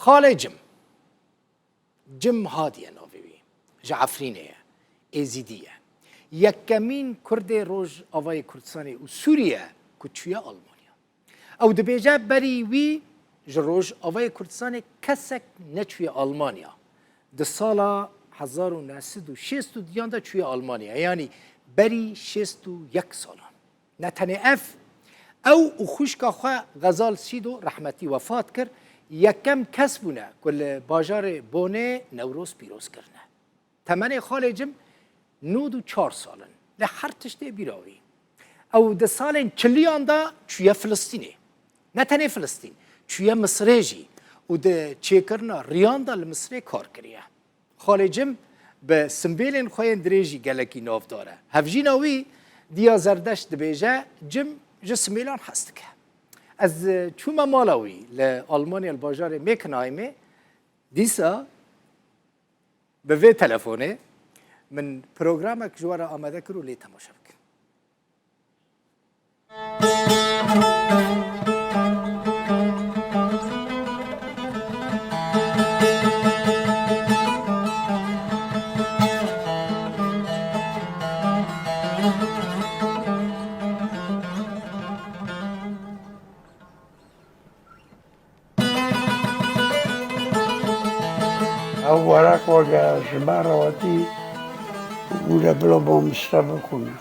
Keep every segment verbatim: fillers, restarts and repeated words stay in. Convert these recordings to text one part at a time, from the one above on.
Xalê Cim. Cim Hadiye navê wî. Ji Efrînê ye. Êzîdî ye. Yekemîn Kurdê Rojavayê Kurdistanê û Sûriye ku çûye Almanya. Ew dibêje berî wî ji Rojavayê Kurdistanê kesek neçûye Almanya. Di sala hezar û neh sed û şêst û diyan de çûye Almanya. Yanî berî şêst û yek salan. Ne tenê ev, ew û xwişka xwe Xezal Sîdo rehmetî wefat kir, yekem kes bûne ku li bajarê Bonê Newroz pîroz kirine. Temenê Xalê Cim nod û çar sal in. Lê her tiştê bîra wî. Ew di salên çiliyan de çûye Filistînê. Ne tenê Filistîn, çûye Misirê jî û di çêkirina riyan de li Misirê kar kiriye. Xalê Cim bi simbêlên xwe yên dirêj jî gelekî navdar e. Hevjîna wî Diya Zerdeşt dibêje, Cim ji simêlan hez dike. Ez, e, çûme mala wî li Almanya li bajarê Meckenheimê. Dîsa bi vê telefonê min programek ji we re amade kir û lê temaşe bikin. Ew weraq weke ji me re hatî, bûne bila mamoste bixwîne.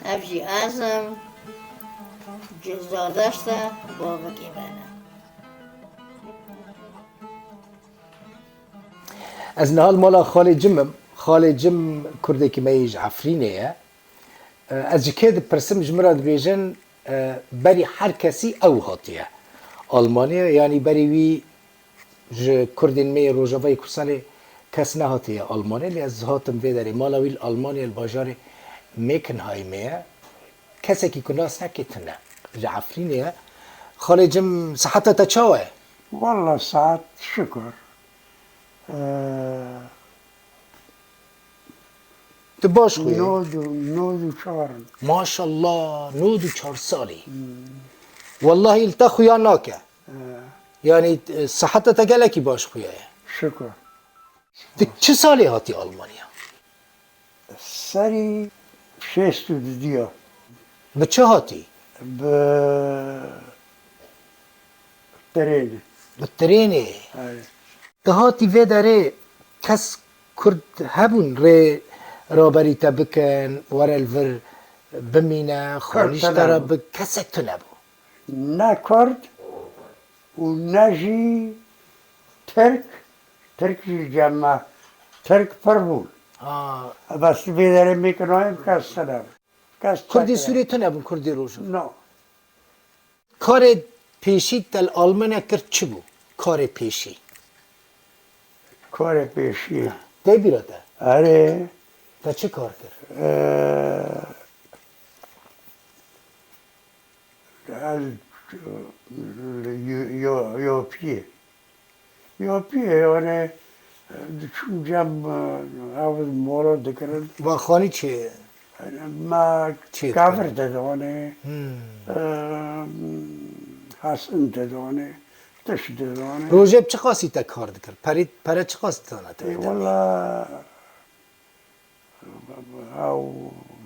Ev jî ez im, Zerdeşt e, bavikê me ne. Ez niha li mala Xalê Cim im. Xalê Cim kurdekî me yê ji Efrînê ye. Ez ji kê dipirsim, ji min re dibêjin, e, berî her kesî ew hatiye Almanya, yanî berî wî ji kurdên me yê Rojavayê Kurdistanê kes nehatiye Almanya, lê ez hatim vê derê. Mala wî li Almanya li bajarê Meckenheimê ye. Kesekî ku nas neke tune. Ji Efrînê ye. Xalê Cim, siheta te çawa ye? Walla saet şikir. Ee, Tu baş xwe yî? Nod û, nod û çar in. Maşallah, nod û çar salî. Hmm. Wallahî li te xuya nake. Ee. Yanî, e, siheta te gelekî baş xuya ye. Şikir. Tu çi salê hatî Almanya? Serî şêst û du diya. Bi çi hatî? Bi trênê. Bi trênê? Erê. Tu hatî vê derê kes Kurd hebûn rê raberî te bikin, were li vir bimîne, Kurd xanî ji te re bi-, kesek tune bû? Ne Kurd û ne jî Tirk, Tirk jî cem me, Tirk pir bûn. Ha. Bes vê derê Meckenheim kes tune bû. Kes Kurdê çekine. Sûriyê tune bûn, Kurdê Rojava. No. Karê pêşî te li Almanya kir çi bû? Karê pêşî. Karê pêşî. Tê bîra te? Erê. Te çi kar kir? Ee, ez, yo, yo, yo piyê. Ya piyê, yani, diçûn cem, ev mola dikirin. Van xanî çi? Me çi kafir didanê, hmm, e, hasin didanê, tiş didanê. Rojê bi çiqasî te kar dikir? Perî, pere çiqas didana te? E, wela, ew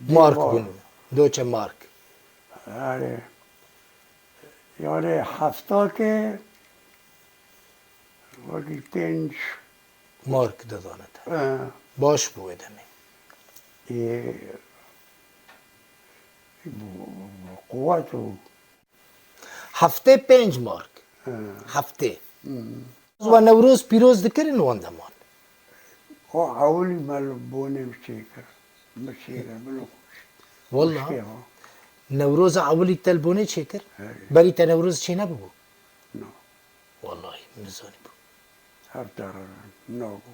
mark bûn. Deutsche Mark. Yani, yani hefta ke Wekî pênc mark didane te. He. Baş bû wê demê. Ê, bu, bu quwet û heftê pênc mark. He. Heftê. Hmm. We Newroz pîroz dikirin wan deman? O ewilî me li Bonê çêkir. Me çêkir, bilo xweş. Walla. Xweşkê, ha. Newroza ewilî te li Bonê çêkir? He. Berî te Newroz çênebûbû? No. Wallahî, min nizanîbû. Her te re nabû.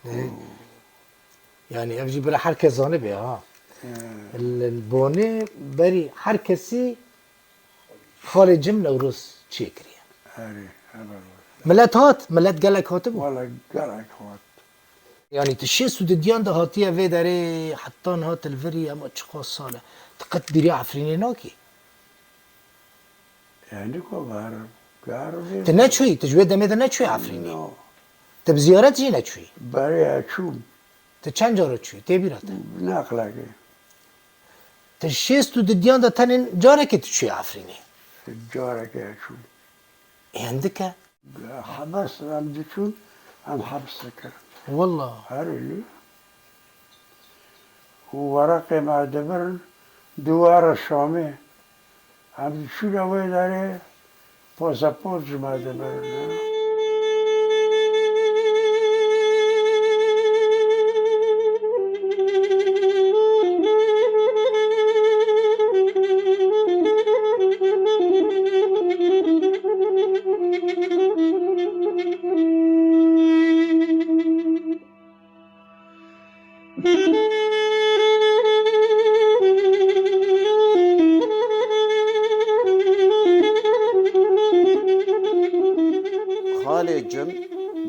Ê, yanî ev jî bira her kes zanibe ha. He. Li Bonê berî her kesî Xalê Cim Newroz çêkiriye. Erê, heber. Millet hat, millet gelek hatibû. Wala gelek hat. Yanî tu şêst û didiyan de hatiye vê derê, heta niha tu li vir î, hema çiqas sal e. Tu qet bîrî Efrînê nakî? Yani ku gar, gar vê Tu neçûyî, tu ji wê demê de neçûyî Efrînê? No. Tu bi ziyaret jî neçûyî? Berê çûm. Tu çend cara çûyî? Tê bîra te? Neqlekê. Tu şêst û didiyan de tenê carekê tu çûyî Efrînê? Carekê çûm. Ê, hindik e. Hebes em diçûn, em hebs dikirin. Walla. Her ilî. Û weraqê me dibirin, dû were Şamê. Em diçûne wê derê, pasaport ji me dibirin. Xalê Cim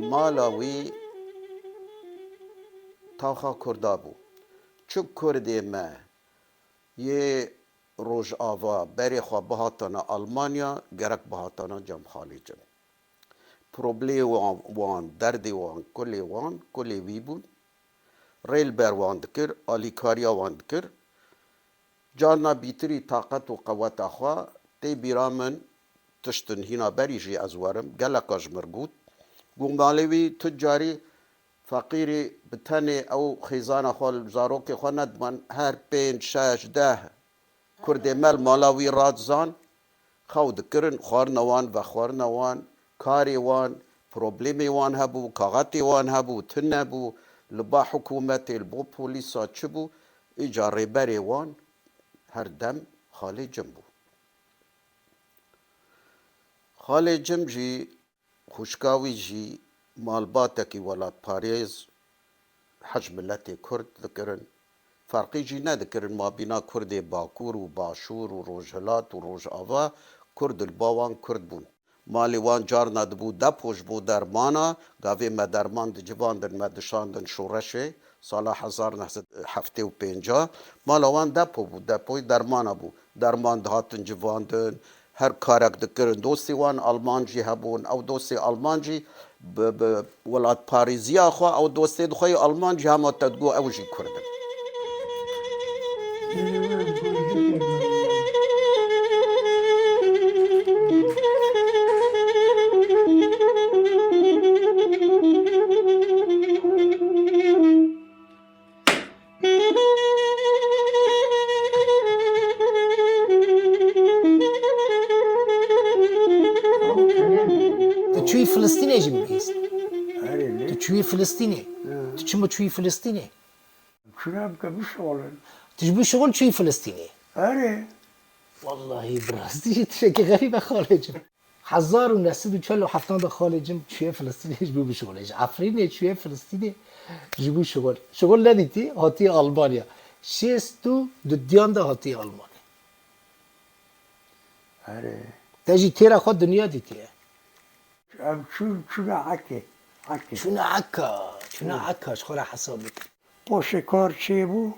mala wî taxa Kurda bû. Çi Kurdê me yê Rojava berê xwe bihatana Almanya, gerek bihatana cem Xalê Cim. Problê wan, wan, derdê wan, kulê wan, kulê wî bûn. Rê li ber wan dikir, alîkariya wan dikir. Carna bîtirî taqet û qeweta xwe tê bîra min tiştin hîna berî jî ez werim, geleka ji mir got. Got malê wî tu carî feqîrî bi tenê ew xêzana xwe, zarokê xwe nediman, her pênc, şeş, deh Kurdê me li mala wî radizan, xew dikirin, xwarina wan, vexwarina wan, karê wan, problemê wan hebû, kaxetê wan hebû, tune bû, li ba hikûmetê, li bo polîsa çi bû, îca rêberê wan her dem Xalê Cim bû. Xalê Cim jî, xwişka wî jî malbatekî welatparêz, hej miletê Kurd dikirin. Ferqî jî nedikirin mabîna Kurdê Bakur û Başûr û Rojhilat û Rojava, Kurd li ba wan Kurd bûn. Malê wan carna dibû depo ji bo dermana, gavê me derman dicivandin, me dişandin şoreşê, sala hezar neh sed heftê û pênc. Mala wan depo bû, depoyê dermana bû. Derman dihatin civandin, her karek dikirin. Dostê wan Alman jî hebûn. Ew dostê Alman jî bi, bi welatparêziya xwe, ew dostê xwe yê Alman jî hema te digot ew jî Kurd in. Tu çûyî Filistînê jî bibihîst. Erê lê. Tu çûyî Filistînê. Hı. Tu çima çûyî Filistînê? Çûna bike bişixulin. Tu ji bo şixul çûyî Filistînê? Erê. Wallahî bi rastî jî tiştekî xerîb e Xalê Cim. Hezar û neh sed û çel û heftan de Xalê Cim çûye Filistînê ji bo bişixulê. Ji Efrînê çûye Filistînê ji bo şixul. Şixul nedîtî, hatiye Almanya. Şêst û dudiyan de hatiye Almanya. Erê. Te jî têra xwe dinya dîtiye. Em çûn, çûne Ekê. Ekê. Çûne Eka, çûne Hı. Eka, ji xwe re hesab bike. Qoşê kar çêbû,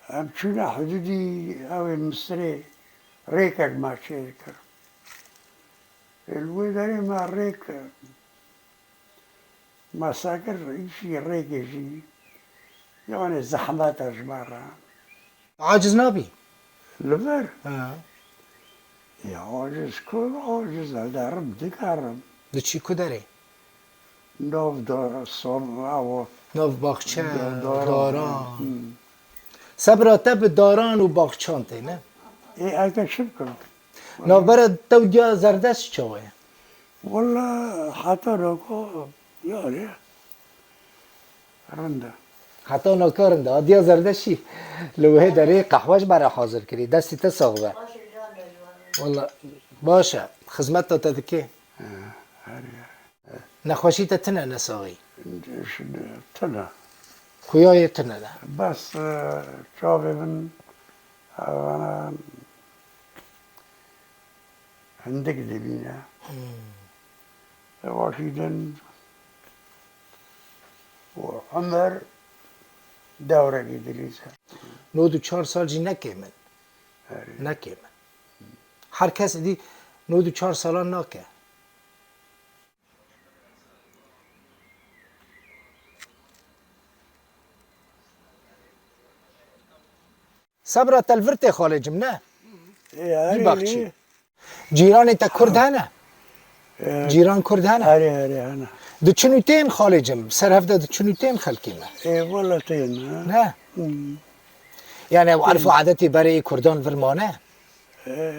em çûne hidûdî ew ê Misirê rêkek me çêdikir. Ê li wê derê me rêk, me sekir, îşî rêkê jî, yanê zehmet e ji me re. Aciz nabî? Li vir? Ha. Ya aciz ku aciz e, derim, dikerim. Diçî ku derê? Nav da-, sam-, ewa. Nav baxçe, Da-, daran. daran. Hmm. Sebra te bi daran û baxçan tê, ne? Ê, eke çi bikim? Navbera te û Diya Zerdeşt çawa ye? Walla heta naka, yani, rind e. Heta naka rind e. Diya Zerdeştî li wê derê qehwe ji me re hazir kirî. Destî te sax be. Walla baş e. Xizmeta te dike. He, her yer. Nexweşî te tune ne saxî? Tune. Xuya yê tune de. Bes, e, çavê min, evana hindik dibîne. Hmm. E, wekî din û Omer dewrekî dirîs e. Nod û çar sal jî ne kêm in. Erê. Ne kêm in. Her kes êdî nod û çar salan nake. Sebra te li vir tê xalê cim, ne? Ê, erê, Dî baxçî. Cîranê te kurd hene? Ê, Cîran kurd hene? Erê, erê, hene. Diçin û tên xalê cim, ser hev de diçin û tên xelkê me. Ê, wela tên, ha. Ne? Hmm. Yani ew erf û adetê berê yê kurdan vir mane? Ê.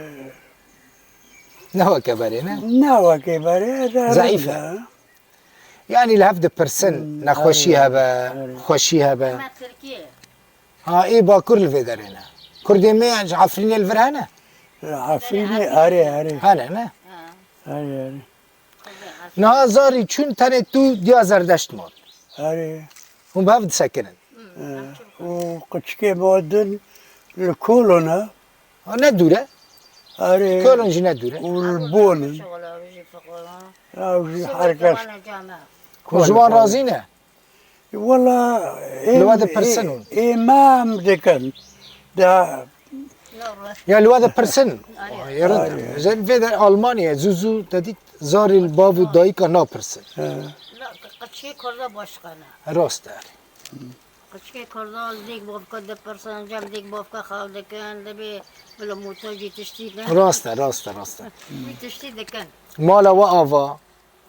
Ne weke berê, ne? Ne weke berê, de Zeîf e. rind e. Yani li hev dipirsin, Hmm, nexweşî erê, hebe, erê. xweşî hebe. Me Tirkiye. Ha, ê Bakur li vê derê ne. Kurdê me ji Efrînê li vir hene? Efrînê, erê, erê. Hene, ne? Ha. Erê, erê. Niha zarî çûn tenê tu diya Zerdeşt man. Erê. Hûn bi hev disekinin. Û qiçikê me din li Kolon e. Ha, ne dûr e. Erê. Kolon jî ne dûr e. Û li Bon in. Ew jî her kes. Hûn ji wan razî ne? Wela, Li we êm, dipirsin hûn? êm, êm dikin. Da. Ya li we dipirsin? Erê. Ê, rind e. Erê. Vê de Almanya, zû zû te dît, zarî li bav û dayika napirsin. He. La, qeçiyê Kurda başqa ne. Rast e. Qeçiyê Kurda li dêk bavka dipirsin, cem dêk bavka xew dikin, dibê bila mûto jî tiştî ne. Rast e, rast e, rast e. Wî tiştî dikin. Mala we ava.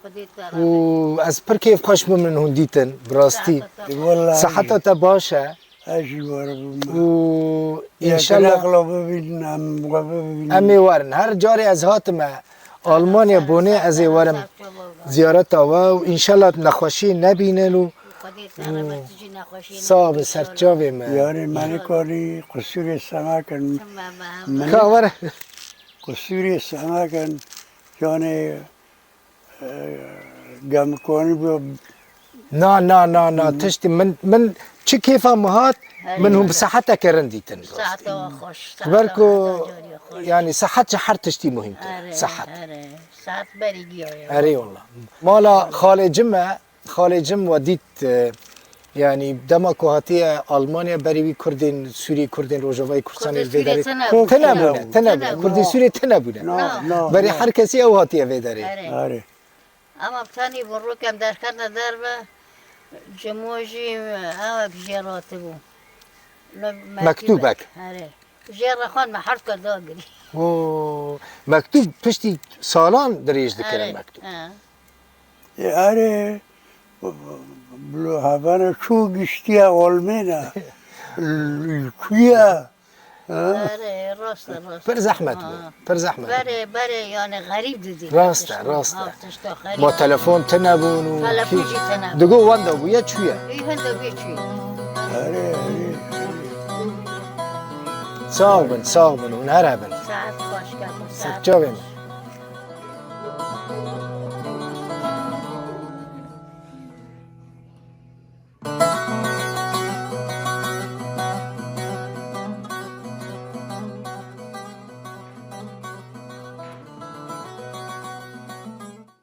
Xwedê te û rehmet. Ez pir kêfxweş bûm min hûn dîtin, bi rastî. Saeta te baş. Wela. Seheta te baş e. Ez jî we re bûm. Û Ya înşallah aqla bibînin, em we bibînin. Em ê werin. Her carê ez hatime Almanya Bonê ez ê werim ziyareta we û înşallah nexweşiyê nebînin û, Xwedê te rehmet, tu jî nexweşiyê nebînin, sağ ol, inşallah. Serçavê me. Yani me nikarî qusûrê sema kin. Min Ka were. Qusûrê sema kin. Yani Gemkonî bû. Na, na, na, na, tiştî min, min çi kêfa min hat, min hûn bi seheteke rind dîtin. Seheta we xweş, Ji ber ku, seheta we carî xweş. Yani, sehet ji her tiştî muhîmtir. Erê, sehet. Erê, sehet berî giya ye. Erê wala. Mala xalê cim e, xalê cim we dît, e, Yani dema ku hatiye Almanya berî wî Kurdên Sûrî, Kurdên Rojavayê Kurdistanê Kurdê li vê Sûrî derê tune bû. Tune bûne, tune bûne. Tune bûne. Kurdê Sûrî tune bûne. No, no, Berî no. Her kesî ew hatiye vê derê. Erê. Erê. Ama tenî bi rûkem derketine derve, cimo jî ew jê ratibû. Me-, Mektûbek. Erê. Jê re xwend me her ka dagirî. Oo, mektûb piştî salan dirêj dikire Erê. Mektûb. He. Ê, erê, bilo hevana çû giştiye Olmêna. Li kuya. Ha? Erê, rast e, rast e. Pir zehmet bû, Ha. pir zehmet bû. Berê, berê, yani xerîb didî. Rast e, rast e. Ha, tişta xerîb. Ma telefon tine bûn û Telefon kî-, jî tine bû. Digo wenda bûye çûye. Ê, wenda bûye çûye. Erê, erê, erê. Sağ bin, sağ bin, hûn her hebin. Saet xweş, keko, saet Serçavên. xweş.